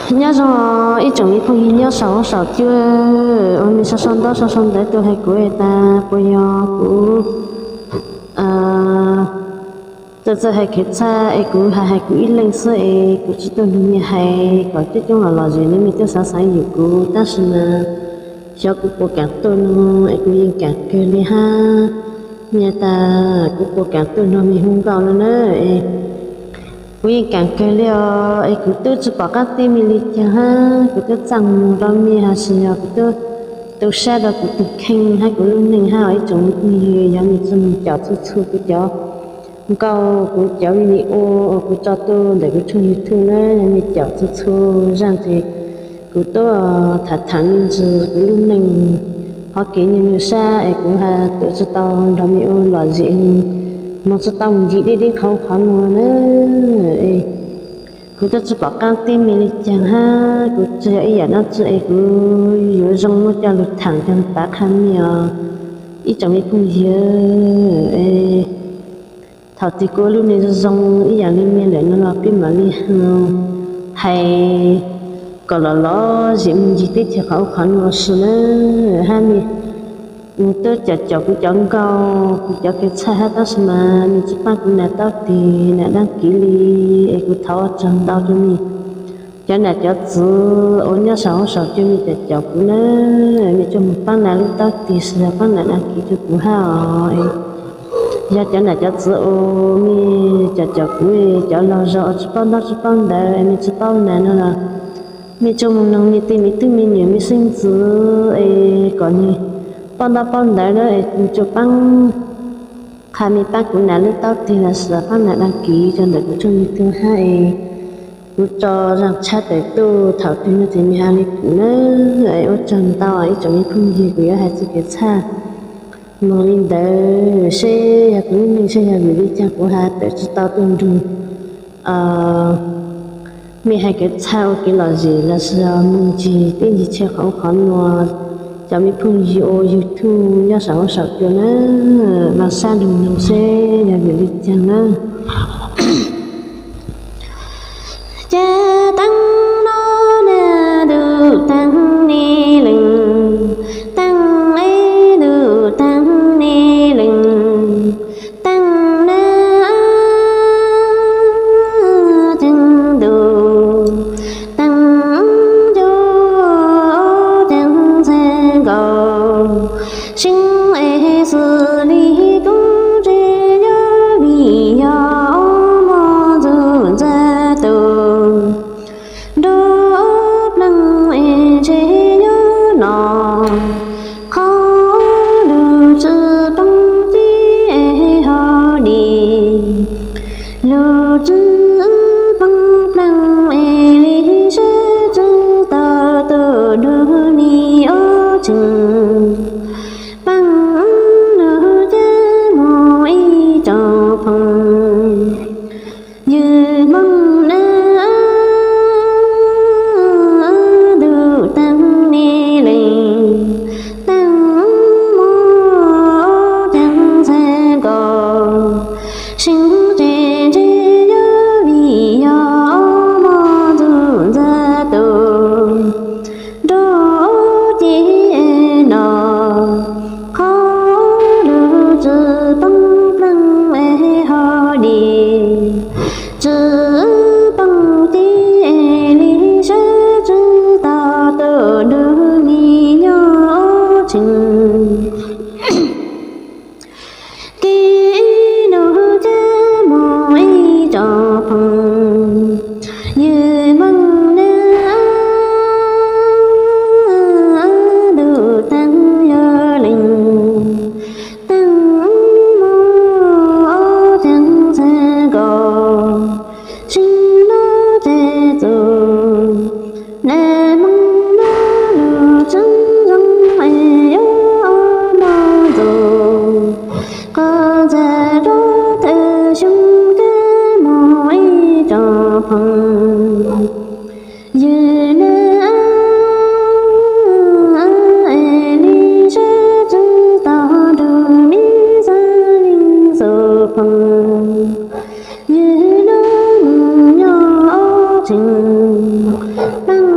Nyob zoo ib tsoom me phooj ywg nyob saum huab saum cua uas nej sau sau ntaub sau sau ntawv tuaj hais kuv tas puas yog kuv txawj txawj hais kev txhaj es kuv hais hais kuv ib leeg xwb es kuv tsis tuaj nrog nej hais kom coob coob los los zem nej tuaj xav xav yus kuv tab sis mas xyov kuv puas kam tuaj no es kuv yeej kam kawg li hab. Nej tas kuv puas kam tuaj nrog nej hu nkauj no na es kuv yeej kam kawg li os es kuv twb tsis pom qab tij nej li cas hab kuv twb txaj muag rau nej hab sis yog kuv twb tu sab rau kuv tus kheej hab kuv lub neej hab ib tsoom me phooj ywg yog nej tsi mus caum txhua txhua kuv cov nkauj kuv cov video uas kuv tso tuaj ntawm kuv tshooj YouTube na yog nej caum txhua txhua zaj ces kuv tuaj tham tham me ntsis kuv lub neej hov kev nyuaj nyuaj sab es kuv hab tawm tsis tau nrog nej ua lom zem moog tsis tau mus ncig deb deb qhov qhov no na es kuv twb tsis pom qab tij nej li cas hab kuv tsis yog ib yam dab tsi es kuv yuav zoo muab coj lug tham coj lug pav qha nej os ib tsoom me phooj ywg. Thaum twg kuv ua lub neej zoo zoo ib yam li nej lawm no los peb mam li hais kom los lom zem mus ncig teb chaws qhov ub qhov no si na hab nej twb caum caum kuv cov nkauj kuv cov kev txhaj hab tab sis mas nej tsis paab kuv nam taub tig nam dab kiv li es kuv thov ua tsaug ntau rua nej cov nam cov txwv uas nyob saum huab saum cua nej caum caum kuv na nej tsuas mus paab nam lub taub tig sis yog paab nam dab kiv rua kuv hab os. Yog cov nam cov txwv uas nej caum caum kuv cov laug zog uas tsis paub ntaub tsis paub ntawv nej tsis paub nam no los nej tsuas mus noog nej tej me tub me nyuam me xeeb ntxwv es kom nws paub ntaub paub ntawv na es nws tsuas paab qha nej paab kuv nam lub taub tig los sis paab nam dab kiv rua ntawm kuv tshooj YouTube hab es kuv tso zaj tshab tawm tuaj thaum twg no ces nej hab li kuv na. Ua tsaug ntau ib tsoom me phooj ywg kuv yuav hais txuj kev txhaj moog li ntawd seb yog kuv lub neej seb yog vim li cas kuv hab tawm tsis tau tuaj nrug nej hais kev txhaj ua kev lom zem los sis mus ncig teb ncig chaw qhov ub qhov no. Cov me phooj ywg ua YouTube nyob saum huab saum cua na los sab lug noog seb yog vim li cas na. Ces teeb no na ntuj teeb ne leej, teeb e ntuj teeb ne leej, teeb na teeb ntuj, teeb ncuj teeb ntxhee nkaus, seeb es xws li koob tsev yuav vim yog muaj ntxuj ntxawg tus. Nruab pleej es ntshe yuav los, qhov lug tsi poob tib es ho dim, lug tsi poob pleej es li seb tsi tau tuaj nrug nej ob tseem paab lug cab moog ib tsoom phooj ywg Hmoob na. Ntuj teeb ne leej, teeb muaj teeb ntxhee nkaus, seeb tsev ntshe yuav vim yog muaj ntxuj ntxawg tus. Nruab cev no, qhov lug tsi poob pleej es ho dim, tsi poob tib es li seb tsi tau tuaj nrug nej nyob tseem kev lug cab moog ib tsoom phooj ywg Hmoob na. Ntuj teeb yog leej, teeb muaj teeb ntxhee nkaus, seeb lug teg txug nam Hmoob na, lug tsi zoo es yuav muaj ntxuj, qhov ntxhee rov tawm xyoo kag moog ib tsoom phooj ywg na. Es li seb tsi tau nrug nej xaav leej xug phooj ywg na, moog nyob ob tseem paab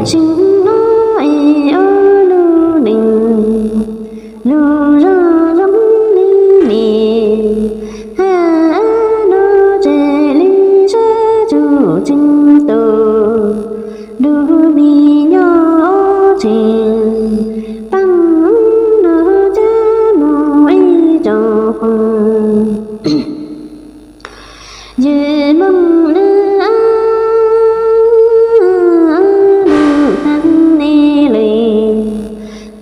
Tseem ob es ob lub nees, lub zog zoo li mis, hab no tseg li sab tsuj tseem tus, lub mis nyob ob tseeg, pab lub cab mus ib tsoom phooj ywg Hmoob na, lub tag ne li,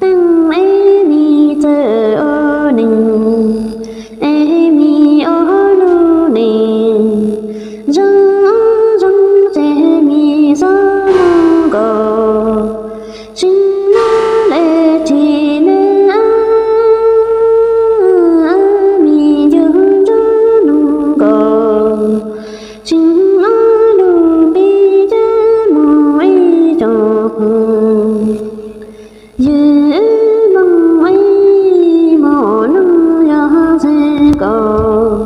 teeb es mis txawm ob neeg, es mis ob lub nees, zoo zoo ces mis xob mus nkaus, tseem nyob le tsis ne, mis yug nrog nus nkaus, tseem ob lub npe cab mus ib tsoom phooj ywg Hmoob, ib hmos no yog txhais kaus,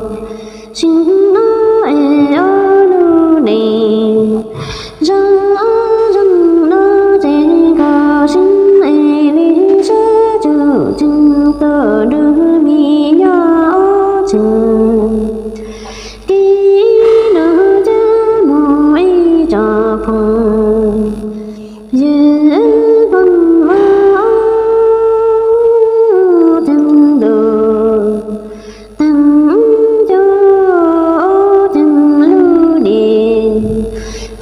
tseem ob es ob lub nees, zoo zoo no ces nkaus, tseem es li sab tsuj tseem tus, lub mis nyob ob tseeg, kev no cab mus ib tsoom phooj ywg Hmoob, ob tseeg lub, teeb cov ob tseeg lub diav,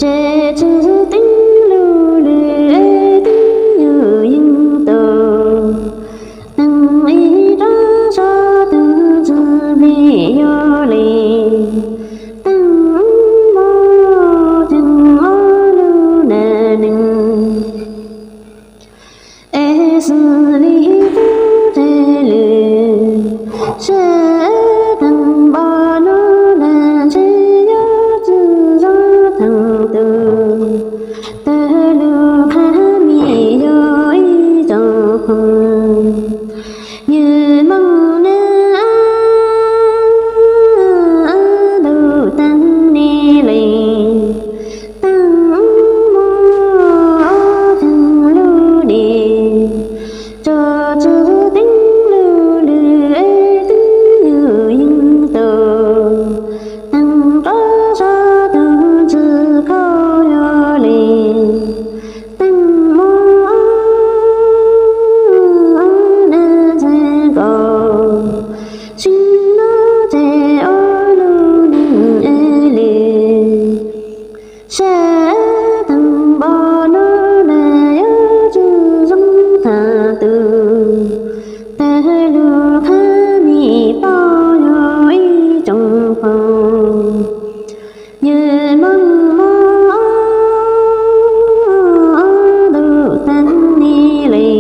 ces tsis teeb lub lwm es teeb yug yeej tus, teeb ib rab sab tug ntxwg nplig yog li, teeb hmo tseem ob lub nas neeg, es xws li kub teg lwm, sab teeb npom no na ntshe yog tsis zoo teeb tus, tawg lub qhab mis yog ib tsoom phooj ywg Hmoob na, lub tag ne li, teeb hmo tseem lub diav, tso tsis teeb lub lwm es teeb yug yeej tus, teeb rab sab tug ntxwg khau yog li, teeb hmo na txhais kaus, tseem no ces ob lub nees es li, sab teeb npom no na yog tsis zoo teeb tus, tawg lub qhab mis pom yog ib tsoom phooj ywg Hmoob, lub tag ne li,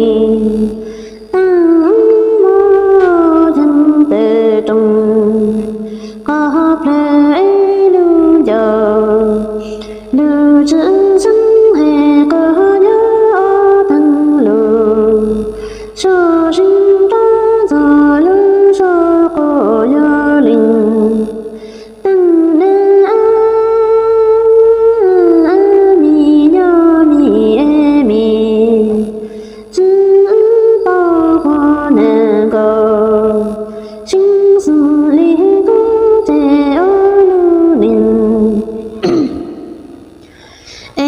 teeb hmo tseem tawm rooj, qhov plawv es lub ncauj, lub tsis zoo hais qhov nyob ob teeg lub, sab zeeg rab ntxog lub sab qaum yog li, teeb na, mis nyob mis es mis, tsis tau qhov na nkaus, tseem xws li kub teg ob lub nees,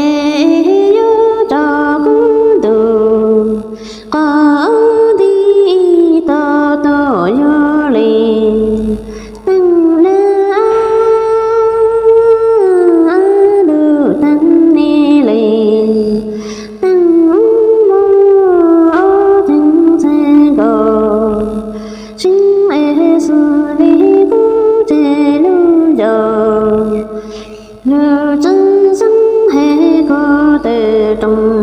es yuav tso kub ntus, qhov nti ib tog tog yog li, teeb na, lub tag ne li, teeb hmo tseem txhais kaus, tseem es xws li kub teg lub ncauj, lub tsis zoo hais qhov tawm rooj,